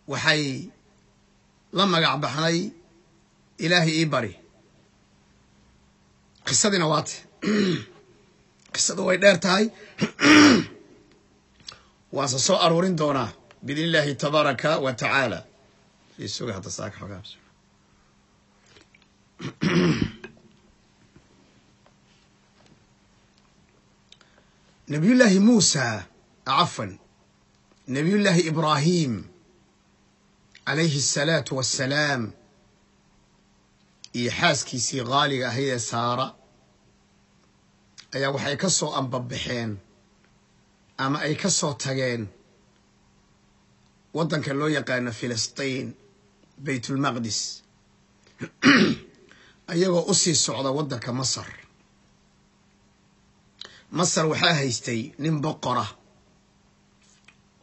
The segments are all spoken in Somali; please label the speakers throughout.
Speaker 1: Waxay la magac baxnay Ilaahay ii bari. Qisadiina waate, qisadu way dheer tahay, waase soo aruurin doonaa biidni illaahi tabaaraka wa tacaala. Suga hadda saaka xogaa. Nabiyullaahi Muusa, cafwan, Nabiyullaahi Ibraahim calayhi asalaatu wassalaam iyo xaaskiisii qaaliga ahayd ee Saara ayaa waxay ka soo ambabaxeen ama ay ka soo tageen waddanka loo yaqaano Filistiin, Baytulmaqdis, ayagoo u sii socda waddanka Masar. Masar waxaa haystay nin boqora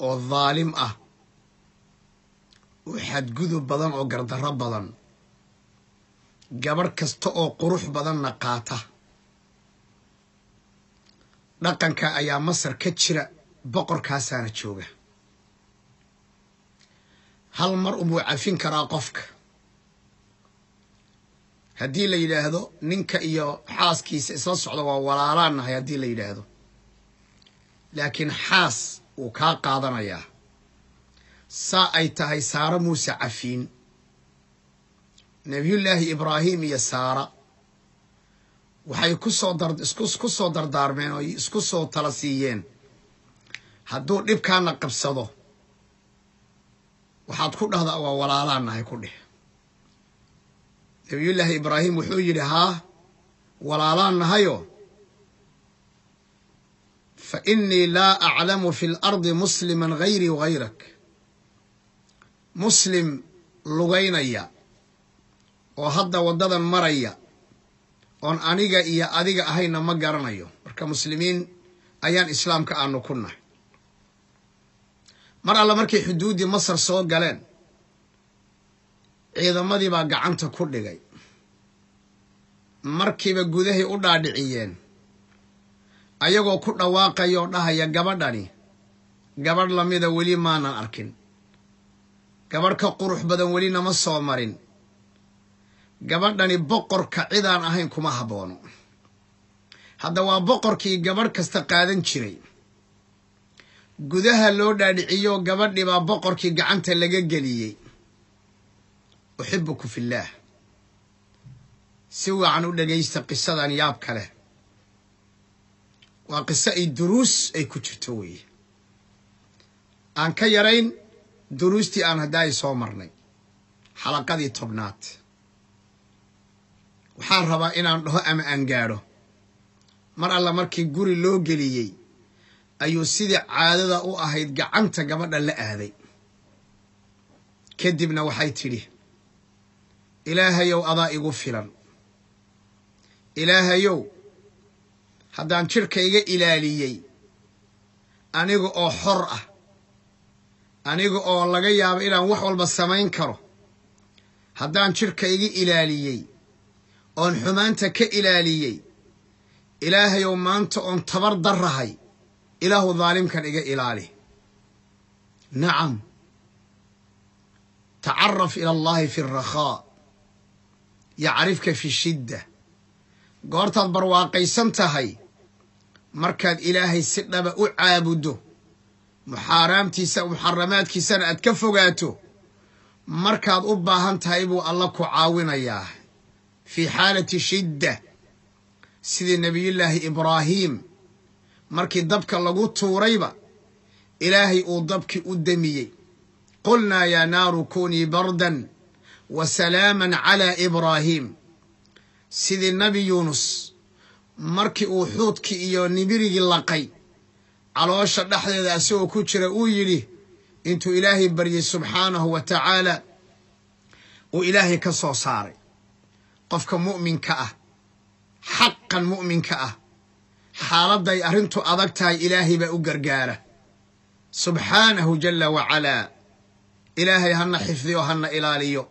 Speaker 1: oo dhaalim ah oo xadgudub badan oo gardarro badan, gabarh kasta oo qurux badanna qaata. Dhaqanka ayaa Masar ka jira, boqorkaasaana jooga. Hal mar unbuu cafin karaa qofka haddii la yidhaahdo ninka iyo xaaskiisa isla socda waa walaalaan nahay haddii la yidhaahdo, laakiin xaas wuu kaa qaadanayaa. Saa ay tahay Saara muuse cafiin. Nabiyullaahi Ibraahim iyo Saara waxay ku soo dardaarmeen oo isku soo tala siiyeen, hadduu dhibkaana qabsado waxaad ku dhahdaa waa walaalaan nahay ku dheh. Nabiyullaahi Ibraahim wuxuu yidhi, haa, walaalaan nahayo, fa innii laa aclamu fi lardi musliman hayrii wahayrak. Muslim lugaynaya oo hadda waddadan maraya oon aniga iyo adiga ahayna ma garanayo. Marka muslimiin ayaan islaamka aanu ku nahay. Mar alla markay xuduuddii Masar soo galeen, ciidamadii baa gacanta ku dhigay, markiiba gudahay u dhaadhiciyeen ayagoo ku dhawaaqaya oo dhahaya, gabadhani gabadh lamida weli maanan arkin, gabadh ka qurux badan weli nama soo marin, gabadhani boqorka cidaan ahayn kuma habboono. Hadda waa boqorkii gabadh kasta qaadan jiray. Gudaha loo dhaadhiciyo, gabadhii baa boqorkii gacanta laga geliyey. Uxibuku fillaah, si wacan u dhegaysta qisadan yaab kale. Waa qiso ay duruus ay ku jirto weeye, aan ka yarayn duruustii aan haddaay soo marnay xalaqadii 10aad. Waxaan rabaa inaan dhaho ama aan gaadho, mar alla markii guri loo geliyey ayuu sidii caadada u ahayd gacanta gabadha la aaday. Kadibna waxay tidhi, Ilaahayow, adaa igu filan. Ilaahayow, haddaan jidhka iga ilaaliyey aniga oo xor ah, aniga oo laga yaabo inaan wax walba samayn karo, haddaan jidhka iga ilaaliyey oon xumaanta ka ilaaliyey, Ilaahayow, maanta oon tabar darrahay, Ilaahu daalimkan iga ilaali. Nacam, tacaraf ila allahi fi alrakhaa yacrifka fi shidda. Goortaad barwaaqaysan tahay, markaad Ilaahay si dhaba u caabuddo, muxaaraamtiisa muxaramaadkiisana aad ka fogaato, markaad u baahan tahay buu Alla ku caawinayaa fii xaalati shidda, sidii Nebiyullaahi Ibraahiim markii dabka lagu tuurayba Ilaahay uu dabkii u damiyey. Qulnaa yaa naaru kunii bardan wa salaaman calaa Ibraahiim. Sidii Nebi Yuunus markii uu xuudkii iyo nibirigii laqay, caloosha dhexdeeda asagoo ku jira uu yidhi, intuu Ilaahay baryey subxaanahu wa tacaala, uu Ilaahay ka soo saaray. Qofka mu'minka ah, xaqan mu'minka ah, xaaladday arrintu adag tahay Ilaahay baa u gargaara subxaanahu jalla wacalaa. Ilaahay hana xifdiyo, hana ilaaliyo.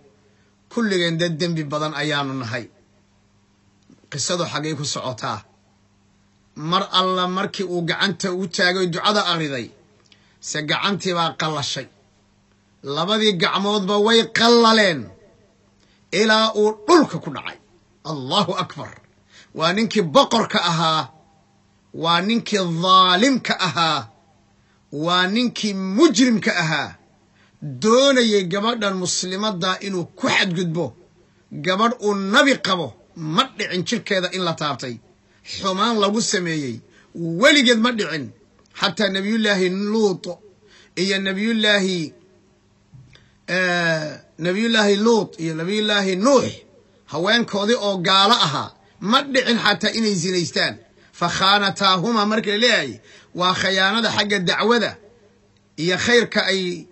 Speaker 1: Kulligeen dad dembi badan ayaanu nahay. Qisadu xaggay ku socotaa? Mar alla markii uu gacanta u taagay ducada ariday, se gacantii baa qallashay. Labadii gacmoodba way qallaleen ilaa uu dhulka ku dhacay. Allahu akbar. Waa ninkii boqorka ahaa, waa ninkii dhaalimka ahaa, waa ninkii mujrimka ahaa, doonayay gabadhan muslimadda inuu ku xadgudbo. Gabadh uu nabi qabo ma dhicin jirkeeda in la taabtay, xumaan lagu sameeyey weligeed ma dhicin. Xataa nabiyullaahi Luut iyo nabiyullaahi Luut iyo nabiyullaahi Nuux haweenkoodii oo gaalo ahaa ma dhicin xataa inay zinaystaan. Fa khaanataahuma marka la leeyahay waa khayaanada xagga dacwada iyo khayrka ay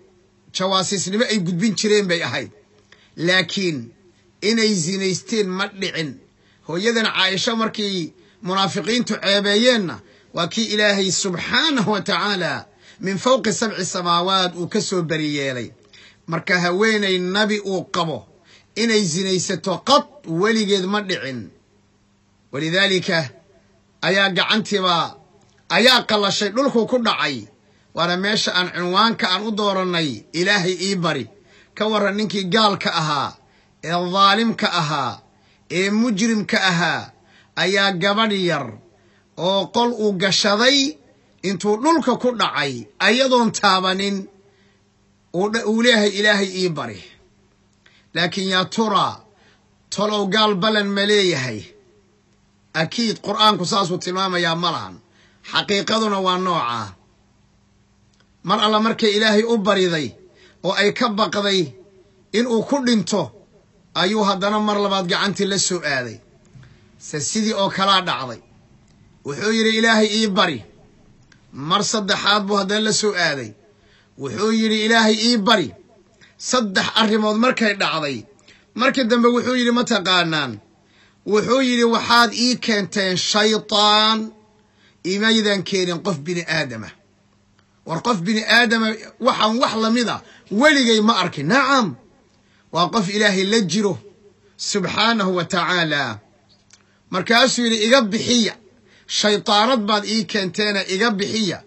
Speaker 1: jawaasiisnimo ay gudbin jireen bay ahayd, laakiin inay zinaysteen ma dhicin. Hooyadan Caaisha markii munaafiqiintu ceebeeyeenna waa kii Ilaahay subxaanahu wa tacaala min fawqi 7 samaawaat uu ka soo beriyeelay. Marka haweenay nabi uu qabo inay zinaysato qad weligeed ma dhicin. Walidaalika ayaa gacantiiba ayaa qallashay, dhulku ku dhacay. Waana meesha aan cinwaanka aan u doorannay Ilaahay ii bari. Ka warran ninkii gaalka ahaa ee dhaalimka ahaa ee mujrimka ahaa ayaa gabadh yar oo qol uu gashaday intuu dhulka ku dhacay ayadoon taabanin uu leeyahay Ilaahay ii bari. Laakiin yaa turaa tolow gaal ballan ma leeyahay? Akiid Qur'aanku saasuu tilmaamayaa ma lahan, xaqiiqaduna waa noocaa. Mar alla markay Ilaahay u bariday oo ay ka baqday inuu ku dhinto ayuu haddana mar labaad gacantii la soo aaday. Se sidii oo kalaa dhacday. Wuxuu yidhi Ilaahay ii bari. Mar saddexaad buu haddana la soo aaday. Wuxuu yidhi Ilaahay ii bari. 3 arrimood markay dhacday, markii dambe wuxuu yidhi ma taqaanaan? Wuxuu yidhi waxaad ii keenteen shaytaan, imaydan keenin qof bini aadama. War qof bini aadama waxaan wax lamida weligay ma arkin. Nacam, waa qof Ilaahay la jiro subxaanahu wa tacaala. Markaasuu yidhi iga bixiya, shaytaanad baad ii keenteena iga bixiya.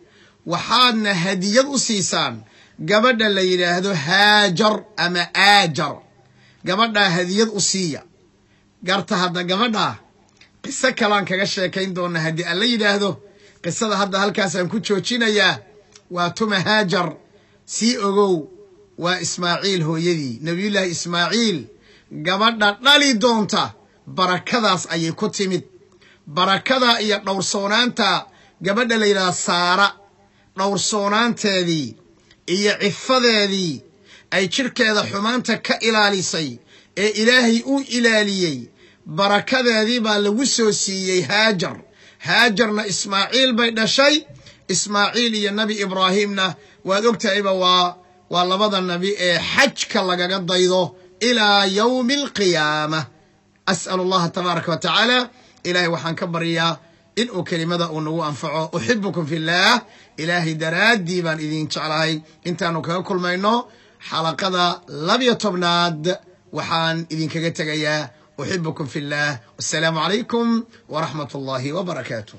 Speaker 1: Waxaadna hadiyad u siisaan gabadha la yidhaahdo Haajar ama Aajar, gabadhaa hadiyad u siiya. Garta hadda gabadhaa qiso kalaan kaga sheekayn doona haddii alla yidhaahdo. Qisada hadda halkaasaan ku joojinayaa. Waa tuma Haajar? Sii ogow, waa Ismaaciil hooyadii, nabiyullaahi Ismaaciil gabadha dhali doonta. Barakadaas ayay ku timid, barakada iyo dhowrsoonaanta gabadha la yidhahda Saara, dhowrsoonaanteedii iyo cifadeedii ay jidhkeeda xumaanta ka ilaalisay ee Ilaahay u ilaaliyey, barakadeedii baa lagu soo siiyey Haajar. Haajarna Ismaaciil bay dhashay. Ismaaciil iyo Nabi Ibraahimna waad ogtahayba waa labada nabi ee xajka lagaga daydo ilaa yowmi alqiyaama. As'alu allaha tabaaraka wa tacaala, Ilaahay waxaan ka baryaa inuu kelimada uu nagu anfaco. Uxibukum fillaah, Ilaahay daraaddii baan idin jeclahay. Intaanu kaga kulmayno xalaqada 12aad waxaan idinkaga tegayaa uxibukum fillaah. Wassalaamu calaykum waraxmat ullahi wabarakaatuh.